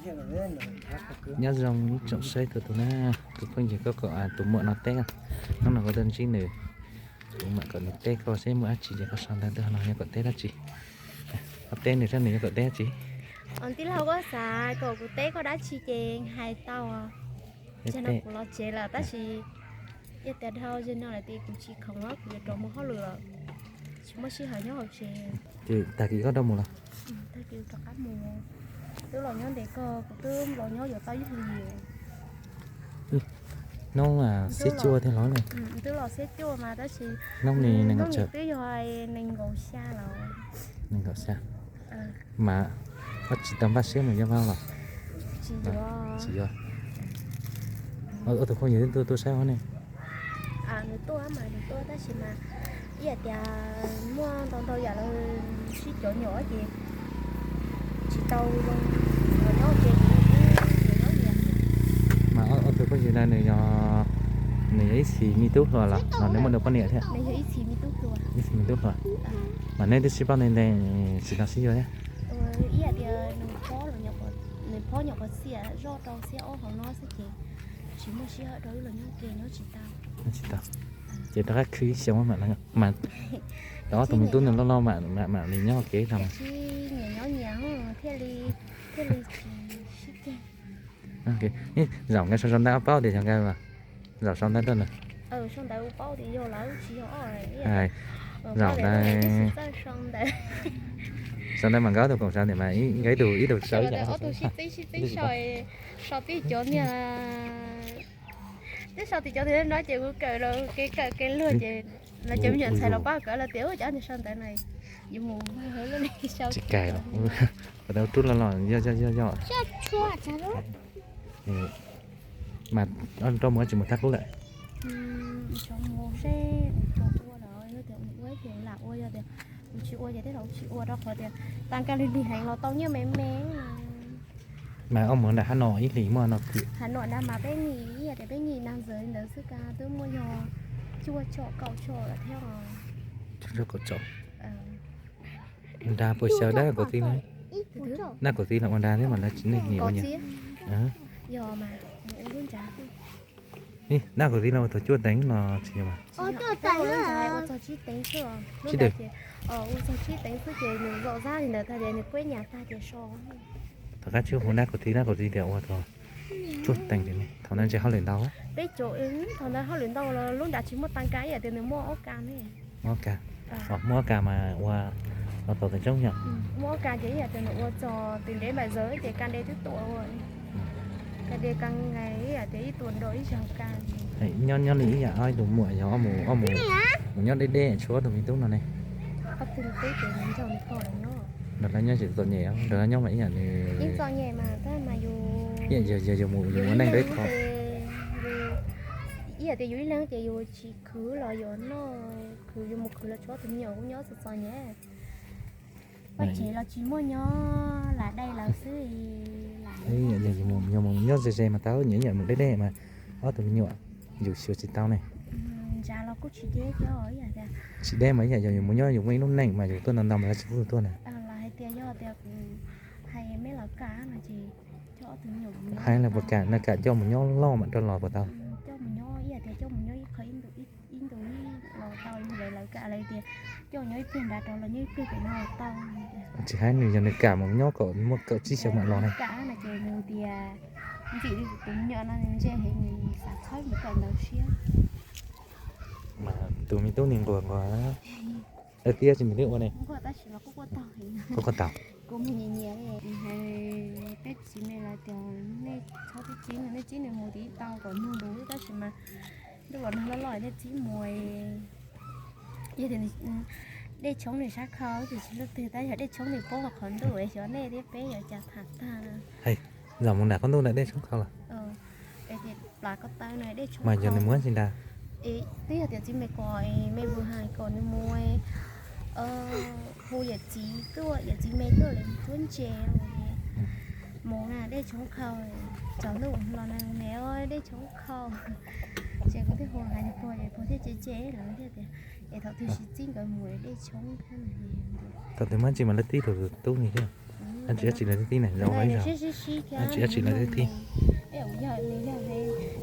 Nyob zoo ib tsoom saib tus tus na, tus phooj ywg koj kom tus muam no teb. Hnub no kuv tuaj ntsib nws, kuv mam kom nws teb koj seb muaj dab tsi ces koj sau ntawv tuaj no yog kom teb dab tsi. Koj teb nws saib nws yuav kom teb dab tsi. Tij laug, koj xav kom kuv teb koj dab tsi ces hais tau. Tsam no kuv los tsev lawm tab sis yog tias dhau zaum no lawm ces kuv tsis khoom, kuv yuav rov mus hauj lwm lawm, tsis muaj sij hawm nyob hauv tsev. Ces tag kis koj rov mus los? Tag kis rov qab mus. Twb los nyob ntev kawg, kuv twb los nyob yuav tau ib hlis. Hnub xiab cuaj thiab los ne. Twb los xiab cuaj mas tab sis hnub no twb yog nees nkaum xya lawm. Nees nkaum xya. Mas koj tsis tau npaj siab mus yuav Vab los? Tsis yuav. Ob tug phooj ywg twb tuaj saib ob ne? Nws tuaj mas nws tuaj tab sis mas ib yam tias muaj ntau ntau yam lawv sib cov nyom ces tsis tau zoo los nyob ua ke. Mas ob tug phooj ywg na nws yog, nws yog ib txhis me tub hluas los nws muaj dua poj niam thiab? Ib txhis me tub hluas. Mas neb twb sib paub ntev ntev tsis tau sib yuav thiab? Ib yam tias nws phob nyuam qhuav xiam zoj rau xiab ob hauv no xwb ces tsis muaj sij hawm rau wb los nyob ua ke nyob tsis tau. Tsis tau. Ces rov qab khwv ib xyoos mas, mas tau ob tug me tub nws loj loj mam li nyob ua ke los. Nyias nyob nyias thiaj li, thiaj li tsis sib ceg. Zaum nkawd sau sau ntawv paub tias yog nkawd, zaum sau ntawv rau nws. Sau ntawv paub tias yog lawv tsis yog. Zaum ntawd sau ntawv mas nkawd ob tug koom sawv ntawm mas nkawd ib tug, ib tug sawv ib yam. Ob tug sib txib sib txib sau, sau tib cov niag, twb sau tib cov niag no ces kuv kawm los kev kawm kev luag ces los cov me nyuam ntxhais los pab kawm los tias ua cas niag sau ntawv no yuav mus ua luaj li sau. Tsis kawm los, ua tau rub los los yog yog yog. Mas rau mus tsis mus thaj qub lawm? Mus seb ua los yog tias ua ces lam ua, yog tias mus tsis ua ces tej zaum tsis ua rau qhov tias tag kis lig lig heev los tau nyiaj me me. Mas ob mus nram Hab Nom ib hlis muaj no kwm? Hab Nom nrad mas peb nyiam ib yam tias peb nyiam nag ntxawm ntawd xwb kawg twb muaj yog cuaj caum kaum caum lawm thiab. Cuaj caum kaum caum. Nrad puas xyaw dab kaum txiv na? Dab kaum txiv los ua nrad thiab mas lawv tsis neeg nim ua nyias. Yog mas ua lub nrad. Dab kaum txiv no ua txog cuaj teev los tsis yog mas? Ua txog tsib teev xwb. Lub nrad ces ua txog tsib teev xwb ces nws zom zab li ntawd tag ces nws kueb nyas tag ces so. Tom qab tsis hu dab kaum txiv, dab kaum txiv tias ua txog cuaj teev ces thaum ntawd ntshe hauj lwm ntau. Peb cov, thaum ntawd hauj lwm ntau los lub nrad tsis muaj tag kis ib yam tias nws muaj ob kas ne. Muaj ob kas. Muaj ob kas mas ua los tau teev tsob yom? Muaj ob kas ces ib yam tias nws ua txog tim ntev npaum zawg ces kas dej twb tuam ua. Kas dej kas nqaij ib yam tias ib tuam nrau ib zaug kas. Nyob nyob li ib yam ob tug muam yog ob mus, ob mus, mus nyob deb deb tshuav ob tug me tub no ne. Ob tug me tub ces nrog nws pog lawv nyob. Nrog lawv nyob tsis txom nyem, nrog lawv nyob mas ib yam nws, ib yam yog yus mus, yus ua neej deb tho. Ib yam tias yus ib leeg ces yus tsis khwv los yus noj, khwv yus mus khwv los tshuav ob tug me nyuam kuj nyob txom txom nyem. Poj tsev los tsis muaj nyob, lam dai lawv xwb. Yog mus nyob ze ze mas tau, nyiam nyiam mus deb deb mas ob tug me nyuam yus xyuas tsis tau ne. Ntsa los kuj tsis deb thiab. Tsis deb mas ib yam yog yus mus nyob yus muaj ib lub neej mas yus tuaj ntau ntau mas lawv tsis pub yus tuaj na. Los hais tias yog tias kuv hais me lawv kam no ces coj ob tug me nyuam mus nyob. Hais lawv puas kam, lawv kam coj mus nyob loj mam rov los puas tau? Coj mus nyob ib yam tias coj mus nyob ib qho ib ntu ib los tau, yog lawv, lawv kam lawv tias coj mus nyob ib pliag nrad rov los nyob ib pliag pem no los tau. Tsis hais nws, yog nws kam mus nyob kom muaj kaum tsib xyoo mam los ne. Kam no ces nws tias ntxim li tus me nyuam no nws ntse heev, nws xav txhawb mus kawm ntawv siab. Mas tus me tub ni nquag nquag. Tiab tsis nws twb ua ne. Quaj quaj tau. Kuv mus nyiam nyiam li hais peb txiv me lawv tias nej txhob txib nws, nej txib nws mus tim tau kom nug lus tab sis mas ntuj los nag loj loj nej txib mus. Yog tias dej tshoob nws sab khau ces tsis luaj twg, tab yog dej tshoob nws poob qhov ntuj xyov nej thiab peb yuav cas tham tag. Zaum mus nram qab ntuj ntawd dej tshoob khau los? Mas yog nws mus tsis nrad. Twb yog tias txiv me kom me vwm hais kom nws mus hu yawm txiv tuaj, yawm txiv me tuaj lawm tuab ntse mus na, dej tshoob khau. Tsaus ntuj los na me, dej tshoob khau. Ces kuv thiaj hu hais nws pog, nws pog thiaj cem cem lawv thiaj tias es thaum twg tsis txib nkawd mus dej tshoob thiab. Thaum twg muaj tsis mas lawv txib tus tub ni thiab. Tsis dab tsi lawv thiaj tib neeg zoo li yog. Tsis dab tsi lawv thiaj tib.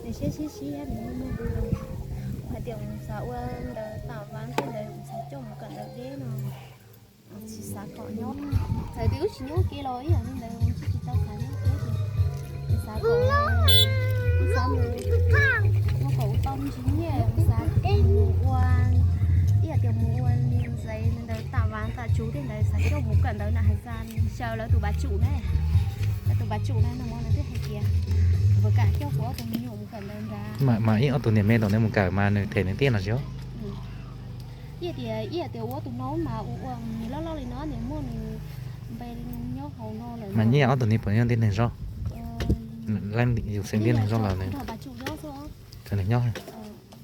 Nws siab sib sib nws muaj muaj hais tias xav ua ntawd tam vam tej ntawd, xav coj mus kawm ntawv deb no, tsis xav kom nyob. Txawm tias wb tsis nyob ua ke los ib yam li ntawd, tsis tau xav nyob ua ke, xav kom, xav mus, ua kom tau me ntsis nyiaj, xav mus ua, ib yam tias mus ua ntxaiv ntawd tam vam tam tsuv tej ntawd, xav coj mus kawm ntawv na hais xa xyaw lawv tus pav tsum na. Lawv tus pav tsum na no mas nws twb hais tias puas kam coj kuv ob tug me nyuam mus kawm ntawv ntag. Mas ib ob tug niam me los nws mus kawm mas nws them nws tiag no tsis. Ib tias, ib yam tias ua tus no mas ua ua nws loj loj li no nws muaj nws npe nyob hauv no lawm. Mas nyiaj ob tug ni puas yog tib neeg zog? Leej yus xeem tib neeg zog los nws, nws nyob.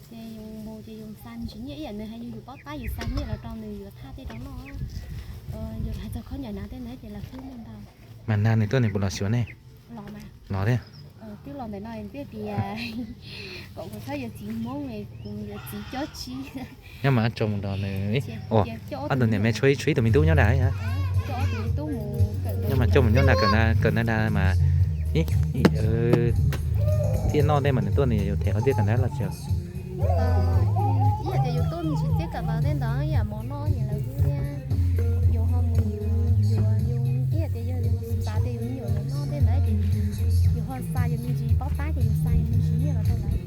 Ces yus mus ces yus xa ntsis nyiaj, ib yam nws hais yus, yus paub tab yus xa nyiaj los rau nws yuav thaj tej rau noj. Yus hais txog khaub ncaws hnav tej ntawd ces lawv twb muaj ntau. Mas nag nws tuaj nws puas los xyuas nej? Los thiab. Twb los ntawm no twb tias kom kuv txhob yuav txiv Hmoob, kuv yuav txiv cob tsib. Nyob mas tso mus nrog nws, ob tug niam me tshuav ib, tshuav ib tug me tub nyob dag. Nyob mas coj mus nyob dag, kawm ntawv dag mas thiaj noj tej mas nws tuaj nws yuav them qhov tias kawm ntawv los tsis. Ib yam tias yus tuaj nws tsis txib kawm ntawv tej ntawd ib yam mov noj ces lawv kuj thiab. Yus ho mus yus, yus ib yam tias yog yus xav tias yus me nyuam noj tej ntawd ces yus ho xa yus me ntsis paub tab ces yus xa yus me ntsis nyiaj los rau lawv.